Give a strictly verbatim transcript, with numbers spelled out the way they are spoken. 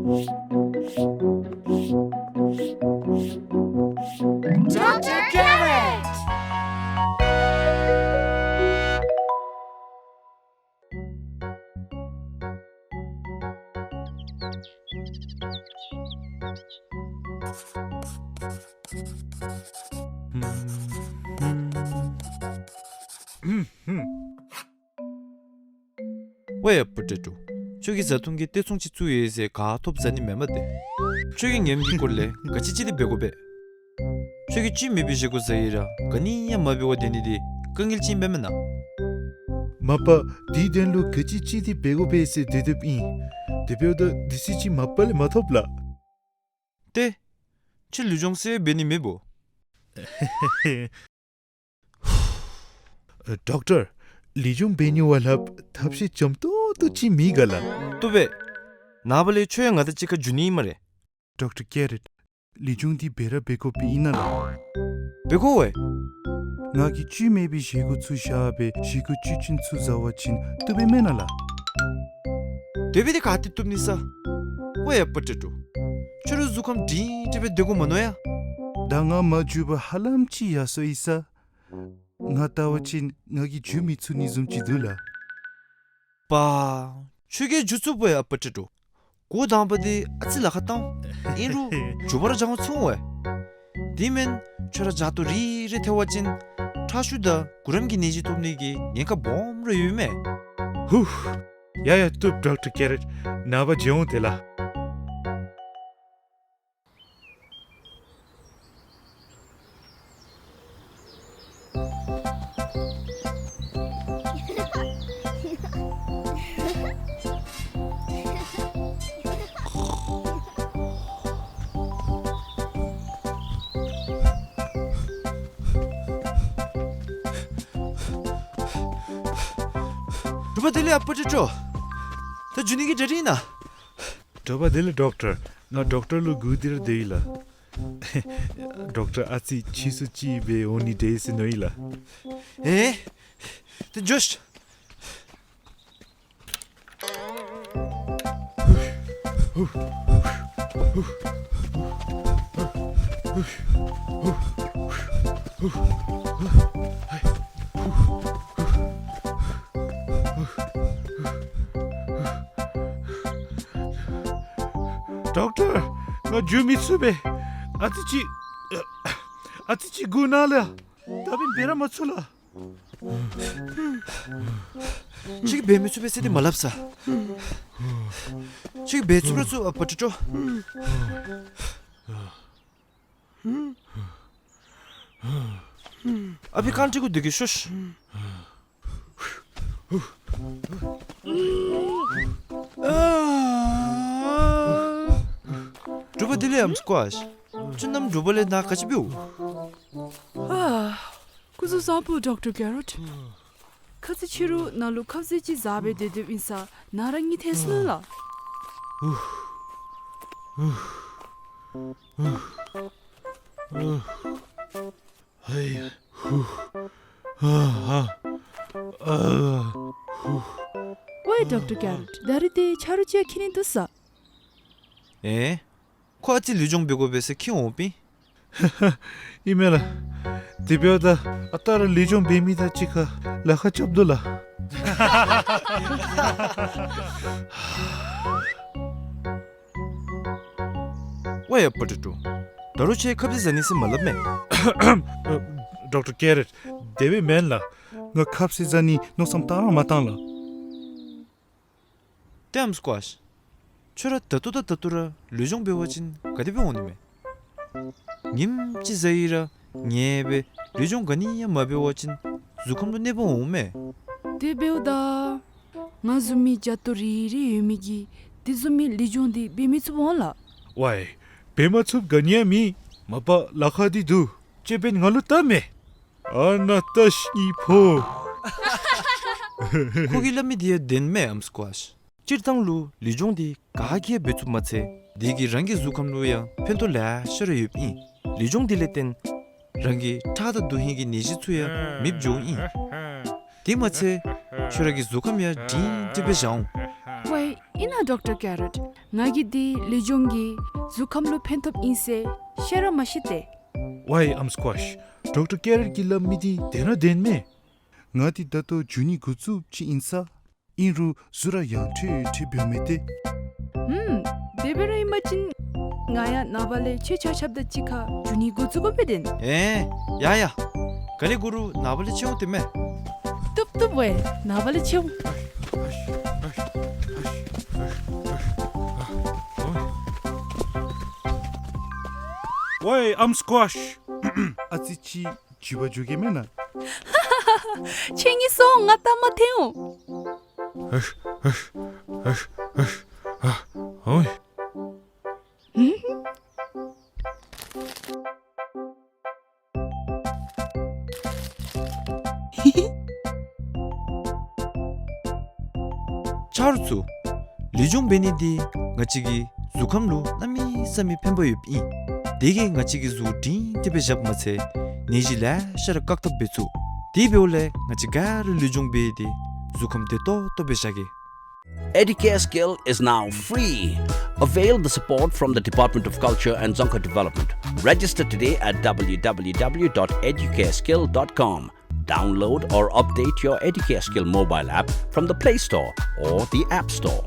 Doctor Carrot! ཝའི་ཨ་པ་ཏྲེ་ཏྲོ། ཁྱོད་ཀྱིས་བཟའ་འཐུང་གི་ལྟེ་ཚོང་ཅིག་བཙུགས་ཡོད་ཟེར་ག་ཐོབ་བཟའ་ནི་མེན་མས་ཏེ། ཁྱོད་ཀྱིས་ངེམ་གི་སྐོར་ལས་ག་ཅི་ཅིག་འདི་འབད་དགོ་པས། ཁྱོད་ཀྱིས་བཅུད་མེད་པའི་བཞེས་སྒོ་བཟའ་ཡི་ར་ག་ནི་ཡང་མ་འབད་བར་སྡོད་ནི་འདི་དཀའ་ངལ་ཅིག་ཨིན་པས་མེན་ན། མ་པ་དེའི་དོན་ལུ་ག་ཅི་ཅིག་འདི་འབད་དགོ་པས་ཟེར་སྡོད་སྡོདཔ་ཨིན། དེ་འབདཝ་ད་དུས་ཚོད་ཅིག་མ་པ་ལས་མ་ཐོབ་ལགས། ཏེ། ཁྱོད་ལུས་སྦྱོང་ཟེར་འབད་ནི་མེད་བོ། ཨ་ཌོག་ཊར། ལུས་སྦྱོང་འབད་ནི་བ་ལྷག་ཐབས་ཤེས་འཇམ་ཏོང་ཏོ་ཅིག་མེད་ག་ལགས། བཏུབ་པས། ནངས་པ་ལས་ཁྱོད་ཡང་ང་དང་གཅིག་ཁར་འགྱོ་ནི་ཨིན་སྨ་རེ། ཌོག་ཊར་ཀེ་རེཊ། ལུས་སྦྱོང་འདི་འབད་ར་འབད་དགོཔ་ཨིན་ན་ལགས། འབད་དགོ་པས། ང་གིས་བཅུད་མེད་པའི་བཞེས་སྒོ་ཚུ་བཞག་སྦེ་བཞེས་སྒོ་བཅུད་ཅན་ཚུ་བཟའ་བ་ཅིན་བཏུབ་པས་མེན་ན་ལགས། དེ་སྦེ་འདི་ག་ཏེ་བཏུབ་ནི་ས། ཝའི་ཨ་པ་ཏྲེ་ཏྲོ། ཁྱོད་ར་གཟུགས་ཁམས་སྒྲིང་སྒྲི་སྦེ་སྡོད་དགོ་མ་མནོ་ཡ། ད་ང་མ་འགྱོ་བར་ཧ་ལམ་ཅིག་ཡར་སོ་ཡི་ས། ང་བལྟ་བ་ཅིན་ང་གིས་འགྱོ་མི་ཚུགས་ནི་བཟུམ་ཅིག་འདུག་ལགས། པ། ཁྱོད་ཀྱིས་འགྱོ་ཚུགས་པས་ཨ་པ་ཏྲེ་ཏྲོ། འགོ་དང་པ་འདི་ཨ་ཙི་ལཱ་ཁག་བཏང་། ཨིན་རུང་འགྱོ་བར་ར་བྱང་ཚུགས་འོང་བས། དེ་མེན་ཁྱོད་ར་ལྕགས་ཏོ་རིལ་རི་ཐལ་བ་ཅིན་ཁྲག་ཤུགས་དང་གུ་རམ་གྱི་ནད་གཞི་ཐོབ་ནི་གི་ཉེན་ཁ་སྦོམ་ར་ཡོད་མས། ཧུ། ཡ་ཡ་བཏུབ་ཌོག་ཊར་ཀེ་རེཊ། ནངས་པ་མཇལ་འོང་ཏེ་ལགས། དྲོ་པ་བདེ་ལེགས་ཨ་པ་ཏྲེ་ཏྲོ། ད་འགྱོ་ནི་གི་གྲ་སྒྲིག་ཨིན་ན། དྲོ་པ་བདེ་ལེགས་ཌོག་ཊར། ང་ཌོག་ཊར་ལུ་སྒུག་སྟེ་ར་སྡོད་ཡི་ལགས། ཌོག་ཊར་ཨ་ཙི་ཕྱིས་སུ་ཅིག་སྦེ་འོང་ནི་འདྲས་ཟེར་མནོ་ཡི་ལགས། ཨེ། ཏེ་འགྱོ་ཤིག། ཌོག་ཊར། ང་འགྱོ་མི་ཚུགས་པས། ཨ་ཙི་ཅིག་ཨ་ཙི་ཅིག་སྒུག་གནང་ལགས། ད་འབད་ར་མ་ཚུགས་ལགས། ཁྱོད་ཀྱིས་འབད་མི་ཚུགས་པས་ཟེར་འདི་མ་སླབ་ས། ཁྱོད་ཀྱིས་འབད་ཚུགས་ར་ཚུགས་ཨ་པ་ཏྲེ་ཏྲོ། ཨ་ཕི་རྐང་ཁྲི་གུ་སྡོད་གེ་ཤོག། དྲོ་པ་བདེ་ལེགས་ཨམ་སི་ཀོ་ཨེཆ། ཁྱོད་གནམ་དྲོ་པ་ལས་ནཱ་ག་ཅི་འབདཝ། ཨ། སྐུ་གཟུགས་བཟང་པོ་ཌོག་ཊར་ཀེ་རོཊ། ཁ་ཙ་ཕྱི་རུ་ནཱ་ལུ་ཁབ་ཟས་ཅིག་བཟའ་སྦེ་སྡོད་སྡོདཔ་ཨིན་ས་ནཱ་ར་གཉིད་ཐལ་སོ་ནུག་ལགས། ཧེ། ཧུ། ཧ། ཧ། ཨ། ཨ། ཧུ། ཝའི་ཌོག་ཊར་ཀེ་རོཊ། ད་རིས་ཏེ་ཆ་རོགས་ཅིག་ཁྱིད་ནི་འདུག་ས། ཨེ། ཁོ་ཨ་ཙི་ལུས་སྦྱོང་འབད་དགོ་པས་ཟེར་ཁྱིད་འོང་པས། ཨིན་མས་ལགས། དེ་འབདཝ་ད་ཨ་རྟག་ར་ལུས་སྦྱོང་འབད་མི་དང་གཅིག་ཁར་ལཱ་ཁག་རྐྱབ་དོ་ལགས། ཝའི་ཨ་པ་ཏྲེ་ཏྲོ། ད་རུང་ཁྱོད་ཁབ་ཟས་བཟའ་ནི་ཟེར་མ་སླབ་མས། ཌོག་ཊར་ཀེ་རོཊ། དེ་སྦེ་མེན་ལགས། ང་ཁབ་ཟས་བཟའ་ནི་མནོ་བསམ་བཏང་ར་མ་བཏང་ལགས། ཏེ་ཨམ་སི་ཀོ་ཨེཆ། ཁྱོད་ར་ད་ལྟོ་དང་ད་ལྟོ་ར་ལུས་སྦྱོང་འབད་བ་ཅིན་ག་དེ་སྦེ་འོང་ནི་མས། ཉིནམ་གཅིག་བཟའ་ཡི་ར་ཉལ་སྦེ་ལུས་སྦྱོང་ག་ནི་ཡང་མ་འབད་བ་ཅིན་གཟུགས་ཁམས་ལུ་གནོད་པ་འོང་མས། དེ་འབདཝ་ད་ང་བཟུམ་མའི་ལྕགས་ཏོ་རིལ་རི་ཡོད་མི་གིས་དེ་བཟུམ་མའི་ལུས་སྦྱོང་འདི་འབད་མི་ཚུགས་འོང་ལགས། ཝའི། འབད་མ་ཚུགསཔ་ག་ནི་ཡང་མེད། མ་པ་ལཱ་ཁག་འདི་འདུག། ཅིག་འབདན་ང་ལུ་བལྟ་མས། ཨ་ནཱ་བལྟ་ཤིག་ངེའི་ཕོ། ཁོ་གིས་སླབ་མི་འདི་ཡང་བདེན་མས་ཨམ་སི་ཀོ་ཨེཆ། སྤྱིར་བཏང་ལུ་ལུས་སྦྱོང་འདི་ག་གིས་ཡང་འབད་ཚུགསཔ་མ་ཚད་དེ་གིས་རང་གི་གཟུགས་ཁམས་ལུ་ཡང་ཕན་ཐོགས་ལེ་ཤ་ར་ཡོདཔ་ཨིན། ལུས་སྦྱོང་འདི་ལས་བརྟེན་རང་གི་ཁྲག་དང་དོན་ཧིང་གི་ནད་གཞི་ཚུ་ཡང་མེདཔ་འགྱོཝ་ཨིན། དེ་མ་ཚད་ཁྱོད་ར་གི་གཟུགས་ཁམས་ཡང་སྒྲིང་སྒྲི་སྦེ་བཞག་འོང་། ཝའི། ཨིན་ ན་ཌོག་ཊར་ཀེ་རཊ། ང་གིས་འདི་ལུས་སྦྱོང་གིས་གཟུགས་ཁམས་ལུ་ཕན་ཐོགས་ཨིན་ཟེར་ཤེས་ར་མ་ཤེས་ཏེ། ཝའི་ཨམ་སི་ཀོ་ཤི། ཌོག་ཊར་ཀེ་རཊ་གིས་སླབ་མི་འདི་བདེན་ར་བདེན་མས། ང་འདི་ད་ལྟོ་འགྱོ་ནི་འགོ་བཙུགསཔ་ཅིག་ཨིན་ས། ཨིན་རུང་གཟུགས་ར་ཡང་ཁྲིག་ཁྲི་འབདཝ་མས་ཏེ། ཧུམ། དེ་སྦེ་ར་ཨིན་པ་ཅིན་ང་ཡང་ནངས་པ་ལས་ཁྱོད་ཆ་ཁྱབ་དང་གཅིག་ཁར་འགྱོ་ནི་འགོ་བཙུགས་དགོ་པས་དེ། ཨེ་ཡ་ཡ། ག་ལས་གུ་རུ་ནངས་པ་ལས་ཕྱད་འོང་དེ་མས། བཏུབ་བཏུབ་ཝའི། ནངས་པ་ལས་ཕྱད་འོང་། ཝའི་ཨམ་སི་ཀོ་ཤི། ཨ་ཙི་ཅིག་འགྱོད་པ་འགྱོ་གེ་མེན་ན། ཁྱོད་གཉིས་སོང་། ང་ལྟ་མ་ཐེངས་འོང་། ཨ་ཨ་ཨ་ཨ་ཨ་ཨ་ཨོའི། ཆ་རོགས་ཚུ། ལུས་སྦྱོང་འབད་ནི་འདི་ང་བཅས་ཀྱི་གཟུགས་ཁམས་ལུ་གནམ་མེད་ས་མེད་ཕན་པ་ཡོདཔ་ཨིན། དེ་གིས་ང་བཅས་ཀྱི་གཟུགས་སྒྲིང་སྒྲི་སྦེ་བཞགཔ་མ་ཚད་ནད་གཞི་ལེ་ཤ་ར་བཀག་ཐབས་འབད་ཚུགས། དེ་འབདཝ་ལས་ང་བཅས་ག་ར་ལུས་སྦྱོང་འབད་དེ་གཟུགས་ཁམས་བདེ་ཏོག་ཏོ་སྦེ་བཞག་གེ། Educare Skill is now free. Avail the support from the Department of Culture and Dzongkha Development. Register today at w w w dot educareskill dot com. Download or update your Educare Skill mobile app from the Play Store or the App Store.